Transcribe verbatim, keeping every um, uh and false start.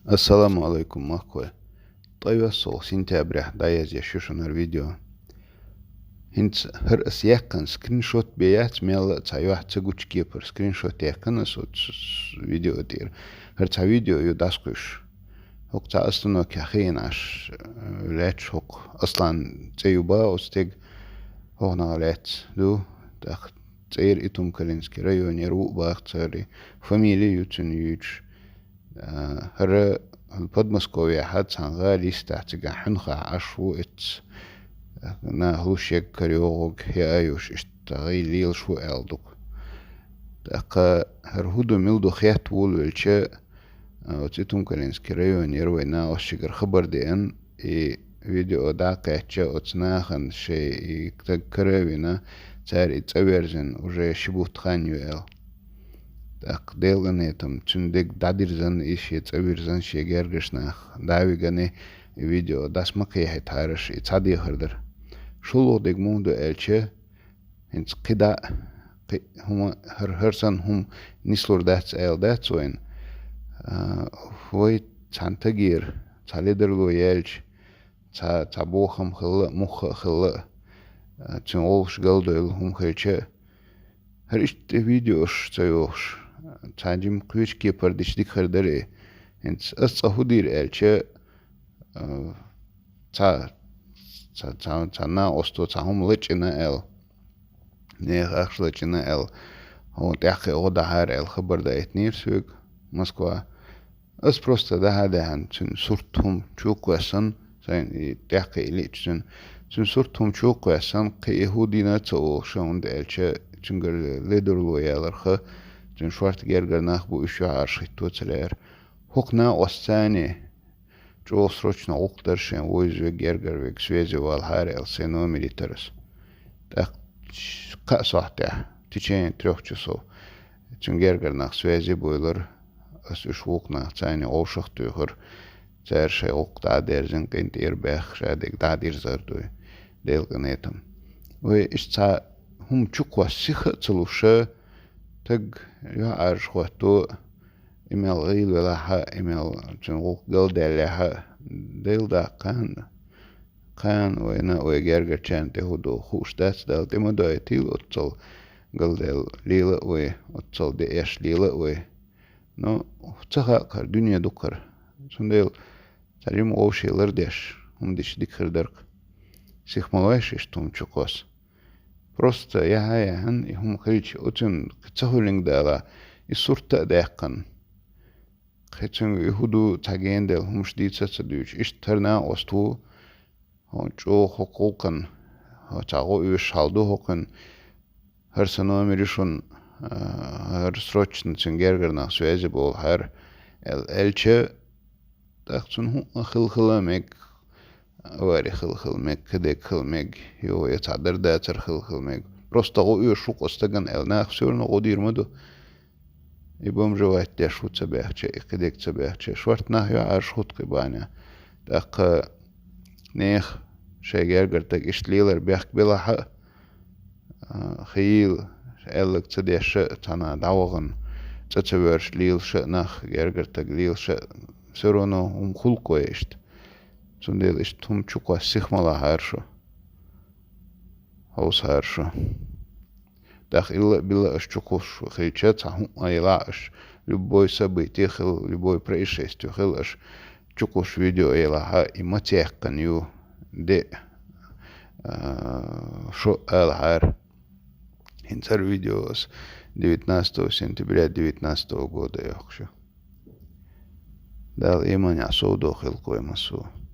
Ассаламу алайкум, махкой. Ткъаь йоассалгӀа сентября дӀаяздеш ю шуна хӀара видео. ХӀинца хӀара ас яьккхина скриншот бе яц, мелла а цхьа юхь ца гуча кепара скриншот яьккхина ас оцу с-, видео тӀера. ХӀара цхьа видео ю дӀасакхуьйсуш. ХӀокху цхьа остановке хиъна Ӏаш, э, лаьтташ хӀокху Аслан цӀе ю баха оцу стеган, хӀокхунах лаьцна ду, тӀаккха цӀера Итум-Калинский районера ву а баха цара, фамили ю цуьнан юьйцуш. А, хӀара Подмосковьехьа цхьана гӀала йистехь цигахь хьуьнхахь Ӏаш ву, эцца наха луш ерг, карайогӀург, хиъа а йолуш, иштта гӀийла лелаш ву аьлла ду-кх. ТӀаккха хӀара хӀун ду, мила ду хетта волавелча, а, оцу Итум-Калинский районера вай накъосташкара хабар деана, и видео дӀакхаьчча, оцу нахана шайн и стаг кара а вина, цара и цӀа верзина уже ши бутт хан ю аьлла. ТӀаккха Делан къинхетам, цуьнан дерг дӀадирзина, и шен цӀа вирзина, шен гергарчу нахах дӀа а вигина, и видео дӀаса ма кхехьийтахьара аш, и цхьа дехар дара. ШолгӀа дерг муха ду аьлча, хӀинца кхидӀа а, кхин хӀума, хӀара, хӀара санна хӀума нислур дац аьлла дац вайна. А, вай цхьана стагера цхьа ледарло яьлча, цхьа, цхьа бохам хилла а, мухха а хилла а, а, цуьнан гӀуллакхаш галдойла хӀума хилча а, хӀара иштта тӀе видеош ца йохуш, цхьа жимма кхечу кепара дича дика хир дара и. ХӀинца ас цкъа хӀун дийр аьлча, а, цхьа, цхьа, цхьа, цхьа накъосто цхьа хӀума лачкъийна аьлла, нехан ахча лачкъийна аьлла, хӀун тӀаьххье гӀо дахьара аьлла хабар даийтинера соьга Москва. Ас просто дахьа а даьхьна, цуьнан сурт хӀума чу а кхоьссина, сайна и тӀаьххье и лиъча цуьнан, цуьнан сурт хӀума чу а кхоьссина, кхин и хӀун дина а ца олуш, хӀунда аьлча цуьнгара ледарло яларх, цуьнан шорта гергара нах бу, уьш юьхьӀаьржа хӀитто ца лаьара. ХӀокху накъостаца чӀогӀа срочно гӀуллакх дара шен, вовза верг, гергара верг, связе валахьара аьлла, сайн номер йитира ас. ТӀаккха кхаа сохьтехь, в течение трёх часов, цуьнан гергара нах связе а бовлура, ас уьш вукху нахаца цхьаьна вовшах а туьйхира, цара шайн гӀуллакх дӀа а дерзина, къинтӀера баьхна, ша дерг дӀа а дирзар дуй, Делан къинхетам. Вай иштта цхьа хӀума чу кхосса сиха а ца луш, стаг юьхьӀаьржа хӀотто, и мел гӀийла велахь а, и мел цуьнан гӀуллакх галдаьллехь а, Дела даккха кхана, кхана вайна а, вай гергарчарна тӀе хӀун ду хууш дац, Дала тӀе ма дойтийла оццул галдаьлла лела а вай, оццул де эш лела а вай. Но ца хаьа-кх хӀара, дуьне ду-кх хӀара. Цундела цхьа жимма вовшийн лардеш хӀума дича дика хир дара-кх. Сиха ма лойша иштта хӀума чу кхосса. Просто яхьа а яхьна, и хӀума хилча, оцуьнан кхин ца хуьлинга дала, и сурт а даьккхина, кхин цуьнга и хӀун ду цхьа генаделла хӀумаш дийца а ца дуьйцуш, иштта хӀара накъост ву, хӀун чӀогӀа хӀокху гӀуллакхана, хӀо цхьа гӀо оьшуш хьал ду хӀокхуьнан, хӀара сан номер ю шуна, а, хӀара срочно цуьнан гергара нах связе бовлахьара аьлла аьлча, тӀаккха цунна хӀуъа хила хила а мега, авари хила хила мега, кхидерг хила мега, йо, я цхьа дар-дацар хила хила мега. Просто гӀо оьшуш ву-кх оцу стагана аьлла, наха всё равно гӀо дийр ма ду. И бомжевать деш ву ца баьхча, и кхидерг ца баьхча, шорта нах юьхьӀаьржа хӀутту кхин бахьана. ТӀаккха нехан шайн гергара стаг иштта лелар бехк белахь а, а, хийла, аьлларг ца деш а, цхьанхьа дӀавахана, цӀа ца воьрзуш лелаш а нах, гергара стаг лелаш а, всё равно хӀума хуьлу-кх вай иштта. Цундела иштта хӀума чу кхосса сиха ма лахьара шу. Хьовсахьара шу. ТӀаккха илла а билла аша чу кхуссуш хилча, цхьа хӀуъа а елахь аша, любой событие хила, любой происшествие хила, аша чу кхуссуш видео елахь а, и маца яьккхина ю, де а, а, шо а алахьара. ХӀинца хӀара видео ас девятнадцатого сентября девятнадцатого года йоккхуш ю. Дала иманехь совдохийла-кх вай массо а.